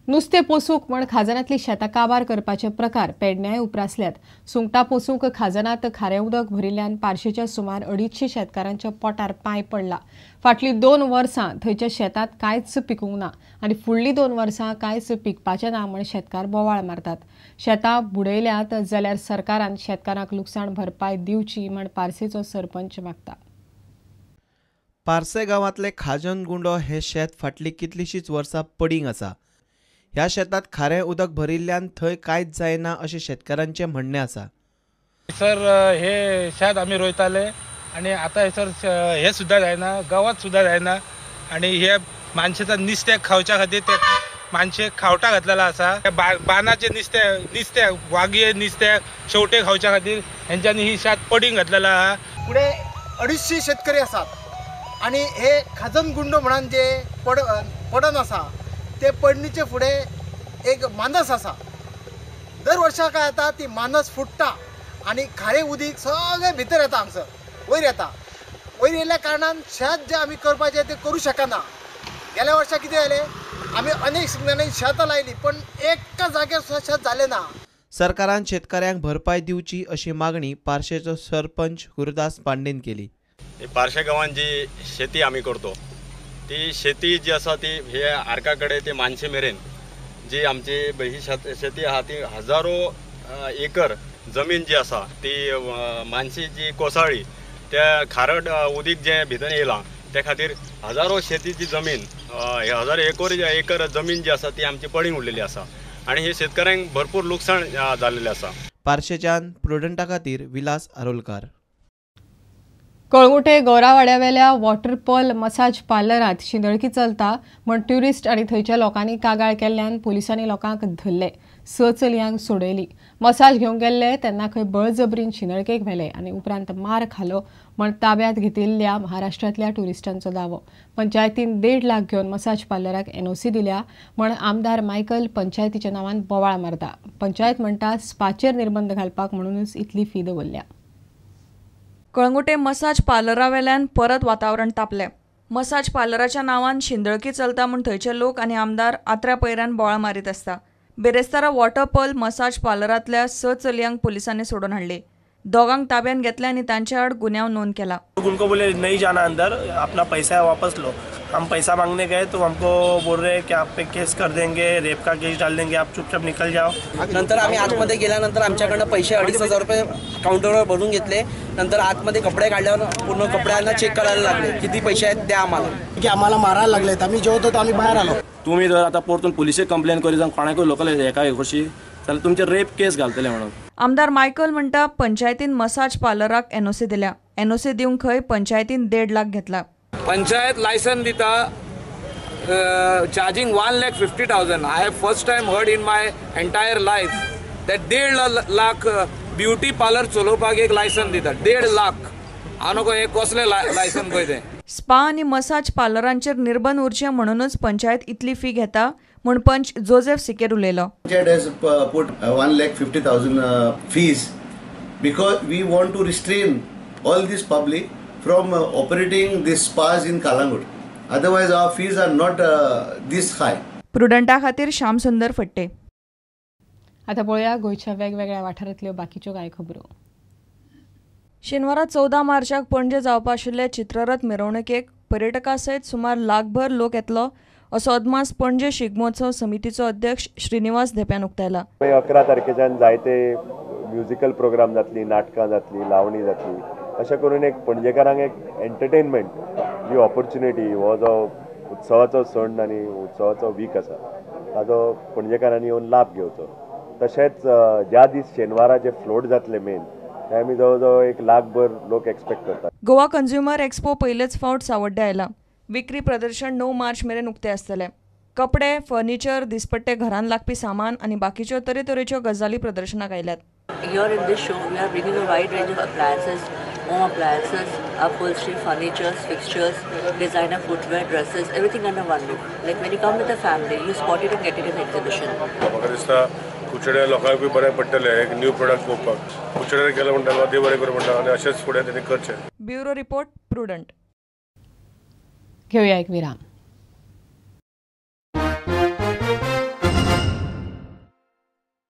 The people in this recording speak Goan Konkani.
नुस्तें पोसूंक म्हण खाजनांतली शेतां काबार करपाचे प्रकार पेडण्याय उप्रासल्यात. सुंगटां पोसूंक खाजनांत खारें उदक भरिल्ल्यान पार्शेच्या सुमार 250 शेतकारांच्या पोटार पांय पडला. फाटलीं 2 वर्सां थंयच्या शेतांत कांयच पिकूंक ना आनी फुडलीं 2 वर्सां कांयच पिकपाचें ना म्हण शेतकार बोवाळ मारतात. शेतां बुडयल्यात जाल्यार सरकारान शेतकारांक लुकसाण भरपाय दिवची म्हण पार्सेचो सरपंच मागता. पार्से गांवांतले खाजन गुंडो हे शेत फाटलीं कितलींशींच वर्सां पडींग आसा. ह्या शेतांत खारें उदक भरिल्ल्यान थंय कांयच जायना अशें शेतकारांचें म्हणणें आसा. सर, हे शेत आमी रोयताले आनी आतां सर हे सुद्दां जायना, गवत सुद्दां जायना आनी हे मानशेचा नुस्तें खावच्या खातीर ते मानशे खावटा घातलेला आसा. बानाचे नुस्तें वागये नुस्तें शेवटे खावच्या खातीर हेंच्यांनी ही शेत पडींग घातलेला आहा. फुडें 250 शेतकरी आसात आनी हे खाजन गुंडो म्हणून जे पडन आसा ते पडणीचे फुडें एक मानस आसा. दर वर्सा काय जाता ती मानस फुट्टा आनी खारें उदीक सगळें भितर येता, हांगसर वयर येता. वयर येयल्ल्या कारणान शेत जें आमी करपाचें तें करूं शकना. गेल्या वर्सा कितें जालें, आमी अनेक सिजनांनी शेतां लायलीं पण एका जाग्यार सुद्दां शेत जालें ना. सरकारान शेतकऱ्यांक भरपाय दिवची अशी मागणी पार्शेचो सरपंच गुरुदास पांडेन केली. पार्शे गांवांत जी शेती आमी करतो ती शेती जी आसा ती हे आर्का कडेन ते मानशे मेरेन जी आमची ही शेती आहा ती हजारो एकर जमीन जी आसा ती मानशी जी कोसळ्ळी त्या खारट उदीक जें भितर येयलां त्या खातीर हजारो शेतीची जमीन हजारो एकर जमीन जी आसा ती आमची पडींग उरलेली आसा आनी हे शेतकऱ्यांक भरपूर लुकसाण जाल्लेलें आसा. पार्शेच्यान प्रुडंटा खातीर विलास आरोलकार. कळंगुटे गौरावाड्यावेल्या वॉटर पर्ल मसाज पार्लरांत शिंदळकी चलता म्हण ट्युरिस्ट आनी थंयच्या लोकांनी कागाळ केल्ल्यान पुलिसांनी लोकांक धरले. 6 चलयांक सोडयली. मसाज घेवंक गेल्ले तेन्ना खंय बळजबरीन शिंदळकेक व्हेले आनी उपरांत मार खालो म्हण ताब्यांत घेतिल्ल्या महाराष्ट्रांतल्या ट्युरिस्टांचो दावो. पंचायतीन 1.5 लाख घेवन मसाज पार्लराक एनओसी दिल्या म्हण आमदार मायकल पंचायतीच्या नांवान बोवाळ मारता. पंचायत म्हणटा स्पाचेर निर्बंध घालपाक म्हणूनच इतली फी दवरल्या. कळंगुटे मसाज पार्लरावेल्यान परत वातावरण तापलें. मसाज पार्लराच्या नांवान शिंदळकी चलता म्हूण थंयचे लोक आनी आमदार आत्र्या पयऱ्यान बोवाळ मारीत आसता. बिरेस्तारा वॉटर पर्ल मसाज पार्लरांतल्या 6 चलयांक पुलिसांनी सोडून हाडले. दोगांक ताब्यात घेतले आनी तांचे आड गुन्यांव नोंद केला. उनको बोले नहीं जाना अंदर, अपना पैसा वापस लो. हम पैसा मांगने गए तो हमको बोल रहे हैं कि आप पे केस कर देंगे, रेप का केस डाल देंगे, आप चुपचाप निकल जाओ. नंतर आम्ही आतमध्ये गेल्यानंतर आमच्याकडनं पैसे 2500 रुपये काउंटरवर भरून घेतले. नंतर आतमध्ये कपडे काढल्यावर पूर्ण कपड्यांना चेक करायला लागले, किती पैसे आहेत द्या आम्हाला. की आम्हाला मारायला लागले, आम्ही जेवतो तर आम्ही बाहेर आलो. तुम्ही जर आता परतून पुलिसेक कंप्लेन करी जावन कोणाकूय लोकल हेका कशी जाल्यार तुमचे रेप केस घालतले म्हणून. आमदार मायकल म्हणटा पंचायतीन मसाज पार्लराक एनओसी दिल्या. एनओसी दिवंक खंय पंचायतीन 1.5 लाख घेतला. पंचायत लायसन दिता charging 1,50,000. I have first time heard in my entire life that 1.5 lakh beauty parlour चलोवपाक एक लायसन दिता. 1.5 लाख हांव नको हे कसलें लायसन पळय तें. स्पा आनी मसाज पार्लरांचेर निर्बंध उरचे म्हणूनच पंचायत इतली फी घेता म्हूण पंच जोसेफ सिकेर उलयलो. Panchayat has put 1,50,000 fees because we want to restrain all this public from operating these spas in Calangute. Otherwise our fees are not this high. प्रुडंटा खातीर श्याम सुंदर फट्टे. आता पळोवया गोंयच्या वेगवेगळ्या वाठारांतल्यो बाकीच्यो कांय खबरो. शेनवारा 14 मार्चाक पणजे जावपा आशिल्ले चित्ररथ मिरवणुकेक पर्यटकां सयत सुमार लाखभर लोक येतलो असो अदमास पणजे शिगमोत्सव समितीचो अध्यक्ष श्रीनिवास धेप्यान उक्तायला. 11 तारखेच्यान जायते म्युजिकल प्रोग्राम जातली, नाटकां जातली, लावणी जातली. अशें करून एक पणजेकारांक एक एंटरटेनमेंट जी ऑपॉर्च्युनिटी हो जो उत्सवाचो सण आनी उत्सवाचो वीक आसा ताजो पणजेकारांनी येवन लाभ घेवचो. तशेंच ज्या दीस शेनवारा जे फ्लोट जातले मेन ते आमी जवळ जवळ 1 लाखभर लोक एक्सपेक्ट करतात. गोवा कंझ्युमर एक्सपो पयलेच फावट सावड्डे आयला. विक्री प्रदर्शन 9 मार्च मेरेन उक्ते आसतले. कपडे, फर्निचर, दिसपट्टे घरान लागपी सामान आनी बाकीच्यो तरेतरेच्यो गजाली प्रदर्शनाक आयल्यात. Here in this show, we are bringing a wide range of appliances, home appliances, upholstery, furniture, fixtures, designer footwear, dresses, everything under one roof. Like when you come with a family, you spot it and get it in the exhibition. म्हाका दिसता कुचड्या लोकांकूय बरें पडटलें एक न्यू प्रोडक्ट पळोवपाक. कुचड्यार गेले म्हणटा देव बरें करूं म्हणटा आनी अशेंच फुडें तेणी करचें. Bureau report, Prudent. घेवया एक विराम.